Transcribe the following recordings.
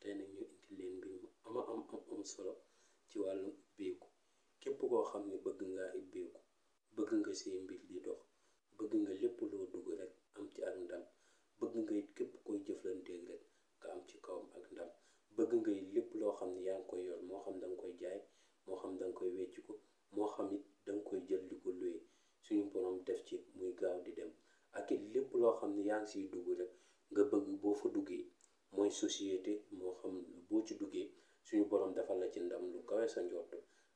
tey nag ñu indi leen mbir mu am solo ci wàllum ubbeeku képp koo xam ne bëgg ngaa ubbeeku bëgg nga say mbir di dox bëgg nga lépp loo dugg rek am ci ak ndam bëgg nga it képp koy jëflanteeg rek nga am ci kawam ak ndam bëgg nga it lépp loo xam ne yaa ngi koy yor moo xam da nga koy jaay moo xam da nga koy wecc ko moo xam it da nga koy jël di ko luye suñu borom def ci muy gaaw di dem ak it lépp loo xam ne yaa ngi siy dugg rek nga bëgg boo fa duggee mooy société moo xam boo ci duggee suñu borom defal la ci ndam lu kawe sa njort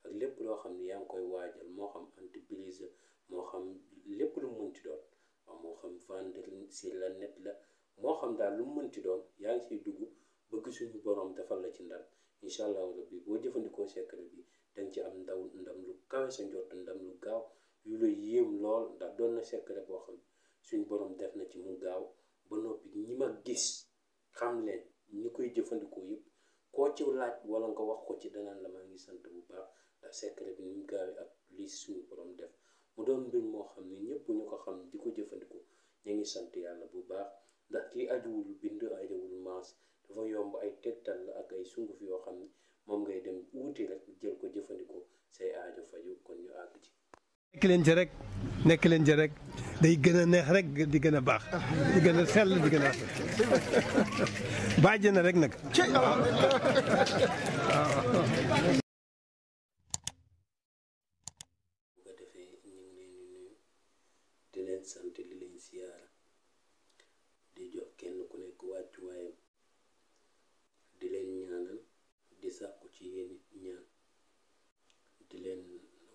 ak lépp loo xam ne yaa ngi koy waajal moo xam entreprise moo xam lépp lu mu mënti doon waaw moo xam vendre sur le net la moo xam daal lu mu mënti doon yaa ngi siy dugg bëgg suñu borom defal la ci ndam incha allahu rabbi boo jëfandikoo secret bi danga ci am ndam lu kawe sa njort ndam lu gaaw yu la yéem lool ndax doon na secret boo xam suñu borom def na ci mu gaaw ba noppi ñi ma gis xam leen ñi koy jëfandikoo yëpp koo ci laaj wala nga wax ko ci danaan la maa ngi sant bu baax ndax secret bi ni mu gaawee ak lii suñu borom def mu doon mbir moo xam ne ñëpp ñu ko xam di ko jëfandikoo ñu ngi sant yàlla bu baax ndax kii ajuwul bind ajuwul maas dafa yomb ay tegtal la ak ay sunguf yoo xam ne moom ngay dem wuti rek jël ko jëfandikoo say aajo faju kon ñu àgg ci. nekk leen ci rek day gën a neex rek di gën a baax di gën a sell di gën a bàjj na rek nag. bu ko defee ñu ngi leen di nuyu di leen sant di leen siyaara di jox kenn ku nekk wàccuwaayam di leen ñaanal di sàkku ci yéen it ñaan di leen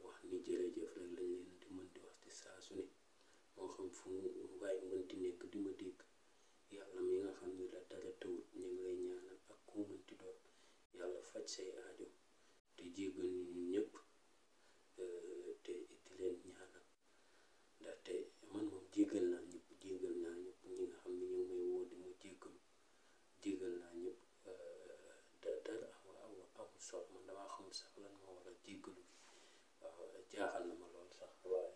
wax ni jërëjëf rek lañ leen di mën di wax ci saa su ne moo xam fu waay mënti nekk di ma dégg yàlla mi nga xam ni la dara tawut ñu ngi lay ñaanal ak ku mënti doon yàlla faj say aajo te jéggal ñu ñëpp te di leen ñaanal ndaxte man moom jéggal naa ñëpp ñi nga xam ne ñu ngi may woo di ma jéggal naa ñëpp dara amul solo man damaa xamul sax lan moo war a jéggalu waaw jaaxal na ma lool sax waaye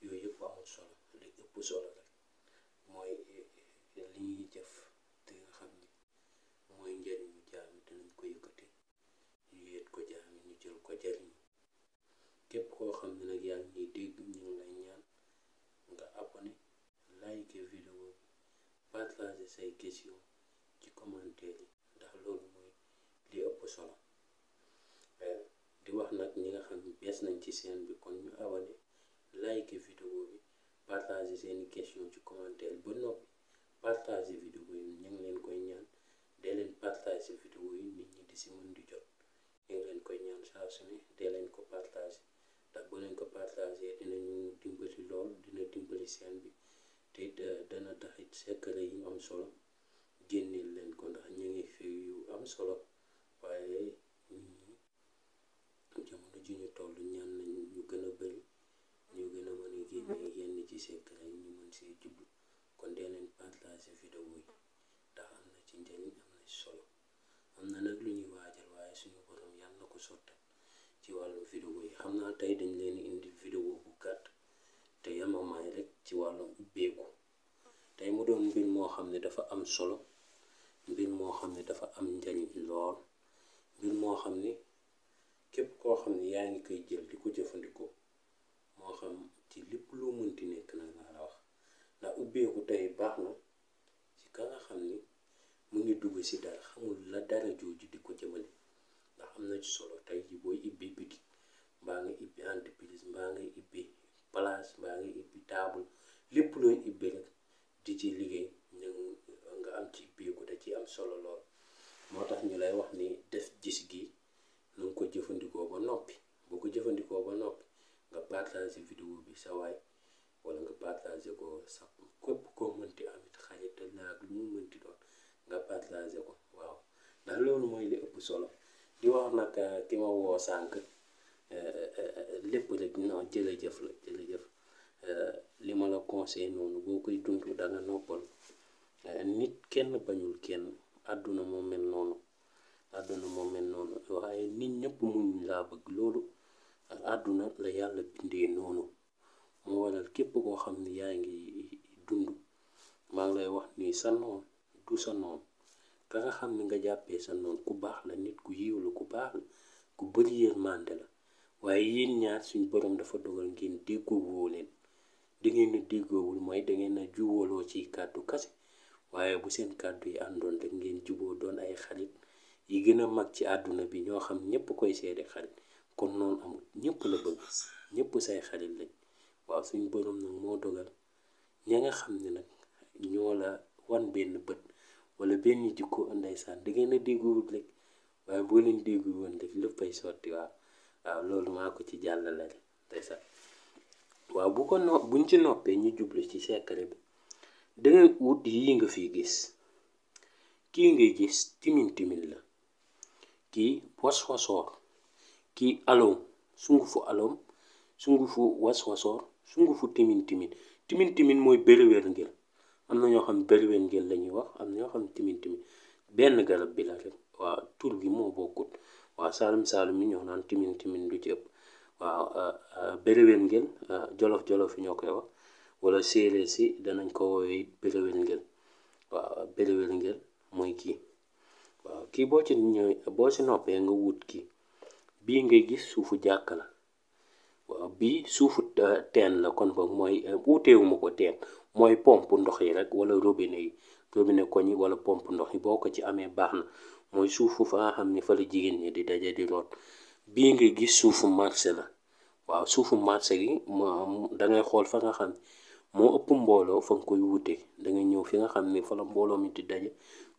yooyu yëpp amul solo li ëpp solo rek mooy li ñuy jëf te nga xam ni mooy njëriñu jaam yi dinañ ko yëkkati ñu yët ko jaam yi ñu jël ko jëriñu képp koo xam ne nag yaa ngi ñuy dégg ñu ngi lay ñaan nga abonné like vidéo bi partager say question ci commentaire yi ndax loolu mooy li ëpp solo di wax nag ñi nga xam ne bees nañ ci chaîne bi kon ñu abonné like vidéo bi partager seeni question ci commentaire ba noppi partager vidéo yi ñu ngi leen koy ñaan dee leen partager vidéo yi nit ñi di si mën di jot ñu ngi leen koy ñaan saa su ne dee leen ko partager ndax bu leen ko partager dinañu dimbali lool dina dimbali chaîne bi te dana taxit secret yi am solo génneel leen ko ndax ñu ngi fi yu am solo waaye nit ñi jamono ji ñu toll ñaan nañ ñu gën a bëri ñu gën a mën a génne yenn ci secret yi ñu mën see jublu kon dee leen partager vidéo yi ndax am na ci njëriñ am na ci solo am na nag lu ñuy waajal waaye suñu borom yàlla na ko sottal ci wàllum vidéo yi xam naa tey dañ leen indi vidéo bu gàtt te yamamaay rek ci wàllum ubbeeku tey mu doon mbir moo xam ne dafa am solo mbir moo xam ne dafa am njëriñ lool mbir moo xam ne képp koo xam ne yaa ngi koy jël di ko jëfandikoo moo xam ci lépp loo mënti nekk nag laa la wax ndax ubbeeku tey baax na ci ka nga xam ni mu ngi dugg si dara xamul la dara jooju di ko jëmale ndax am na ci solo tey ji booy ibbi bitik mbaa nga ibbi entreprise mbaa ngay ibbi place mbaa ngay ibbi table lépp looy ibbi rek di ci liggéey nga am ci ubbeeku da ci am solo lool moo tax ñu lay wax ni def gis gi na nga ko jëfandikoo ba noppi boo ko jëfandikoo ba noppi nga partager vidéo bi sa waay wala nga partager ko sa képp koo mënti amit xarit la ak lu mu mënti doon nga partager ko waaw ndax loolu mooy li ëpp solo di wax nag ki ma woo sànq lépp rek non jërëjëf la jërëjëf li ma la conseillé noonu boo koy dund da nga noppal nit kenn bañul kenn àdduna moo mel noonu waaye nit ñëpp muñ laa bëgg loolu àdduna la yàlla bindee noonu moo waral képp koo xam ne yaa ngi dund maa ngi lay wax nii sa noon du sa noon ka nga xam ne nga jàppee sa noon ku baax la, nit ku yiw la, ku baax la, ku bëri yërmande la, waaye yéen ñaar suñ borom dafa dogal ngeen déggoowoo leen. di ngeen a déggoowul mooy da ngeen a juwaloo ci kàddu kase, waaye bu seen kàddu yi àndoon rek ngeen juboo doon ay xarit yi gën a mag ci àdduna bi, ñoo xam ñëpp koy seede xarit. kon noonu amul, ñëpp la bëgg, ñëpp say xarit lañ. waaw suñ borom nag moo dogal ña nga xam ne nag ñoo la wan benn bët wala benn jikko ndeysaan da ngeen a déggoowul rek, waaye boo leen déggu woon rek léppay sotti. waaw loolu maa ko ci jàllale rek ndeysaan. waaw buñ ci noppee ñu jublu ci secret bi. dangay wut yii nga fi gis, kii ngay gis timin la, kii was-wasoor, kii aloom, sungufu aloom, sungufu was-wasoor, sungufu timin mooy bëriwér ngel. am na ñoo xam bëriwér ngel la ñuy wax, am na ñoo xam timin benn garab bi la rek. waaw tur gi moo bokkut. waaw saalum yi ñoo naan timin lu ci ëpp. waaw bëriwér ngel jolof yi ñoo koy wax, wala séeréer si danañ ko woowee bëriwér ngel. waaw bëriwér ngel mooy kii. waaw kii boo ci noppee nga wut kii. bii ngay gis suufu jàkk la. waaw bii suufu teen la, kon boog mooy uuteewuma ko teen, mooy pompe ndox yi rek, wala robinet koñ yi wala pompe ndox yi boo ko ci amee baax na. mooy suufu fa nga xam ne fa la jigéen ñi di daje di root. bii ngay gis suufu marché la. waaw suufu marché gi dangay xool fa nga xam moo ëpp mbooloo fa nga koy wutee. dangay ñëw fi nga xam ne fa la mbooloo mi di daje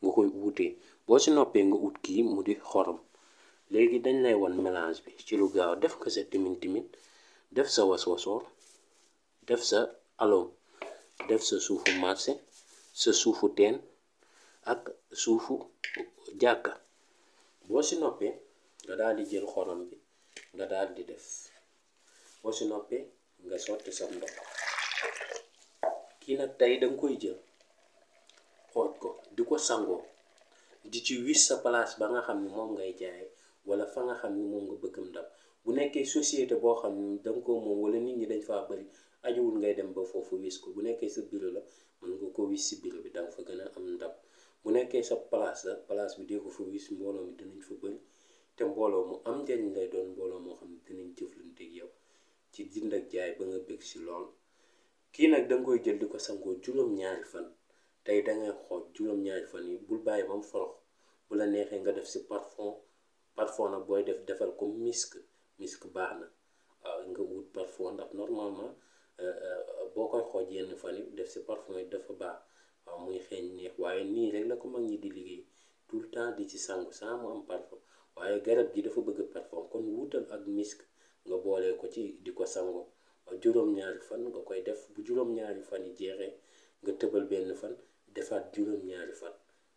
nga koy wutee. boo si noppee nga ut kii mu di xorom. léegi dañ lay wan mélange bi ci lu gaaw. def ko sa timin def sa was-wasoor, def sa aloom, def sa suufu marché, sa suufu teen ak suufu jàkka. boo si noppee nga daal di jël xorom bi nga daal di def. boo si noppee nga sotti sa ndox. kii nag tey danga koy jël xooj ko di ko sangoo, di ci wis sa place ba nga xam ne moom ngay jaay, wala fa nga xam ne moom nga bëggam ndam. bu nekkee société boo xam ne danga ko moom wala nit ñi dañ faa bëri, ajuwul ngay dem ba foofu wis ko. bu nekkee sa bureau la mën nga ko wis si bureau bi, danga fa gën a am ndam. bu nekkee sa place la, place bi dee ko fa wis, mbooloo mi dinañ fa bëri, te mbooloo mu am njariñ lay doon, mbooloo moo xam ne dinañ jëflante ak yow ci jënd ak jaay ba nga bëgg si lool. kii nag danga koy jël di ko sangoo juróom-ñaari fan. tey dangay xooj juróom-ñaari fan yi, bul bàyyi ba mu forox. bu la neexee nga def si parfum nag booy defal ko misk baax na. waaw nga wut parfum ndax normalement boo koy xooj yenn fan yi def si parfum yi dafa baax. waaw muy xeeñ neex, waaye nii rek la ko mag ñi di liggéey tout le temps di ci sangu sans mu am parfum. waaye garab gi dafa bëgg parfum, kon wutal ak misk nga boolee ko ci di ko sangoo. juróom-ñaari fan nga koy def. bu juróom-ñaari fan yi jeexee nga tëbal benn fan defaat juróom-ñaari fan.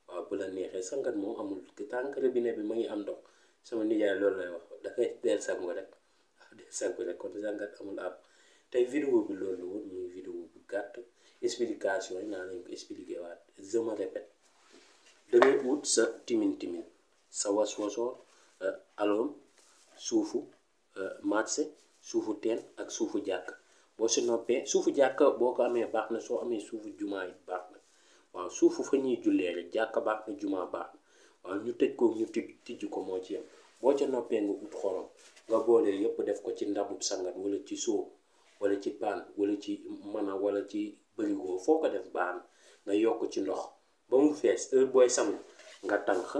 waaw bu la neexee sangat moom amul tànk robinet bi ma ngi am ndox. sama nijaay loolu lay wax, dafay del sangu rek. kon sangat amul ab. tey vidéo bi loolu la woon, muy vidéo bu gàtt. explication yi naa lañ ko expliqué waat. je me répète, dangay wut sa timin sa was-wasoor, aloom, suufu marché, suufu teen ak suufu jàkk. boo si noppee suufu jàkk boo ko amee baax na, soo amee suufu jumaa yi baax na. waaw suufu fa ñuy jullee rek, jàkk baax na, jumaa baax na. waaw ñu tëj ko, ñu tijj ko moo ci yem. boo ca noppee nga ut xorom nga boole yëpp def ko ci ndabub sangat, wala ci soo, wala ci paan, wala ci mana, wala ci bërigo. foo ko def baax na. nga yokk ci ndox ba mu fees. heure booy sangu nga tànq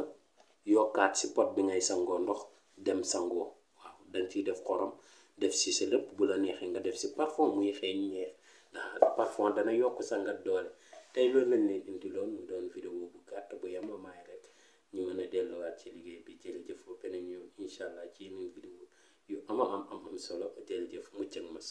yokkaat si pot bi ngay sangoo ndox dem sangoo. waaw dañ ciy def xorom, def si sa lépp. bu la neexee nga def si parfum muy xeeñ neex, ndax parfum dana yokk sangat doole. tey loolu lañ leen indi loon mu doon vidéo bu gàtt bu yemamaay rek, ñu mën a delluwaat ci liggéey bi. jërëjëf ba beneen yoon incha allah ci yeneen vidéo yu am solo. jërëjëf mucc ak mas.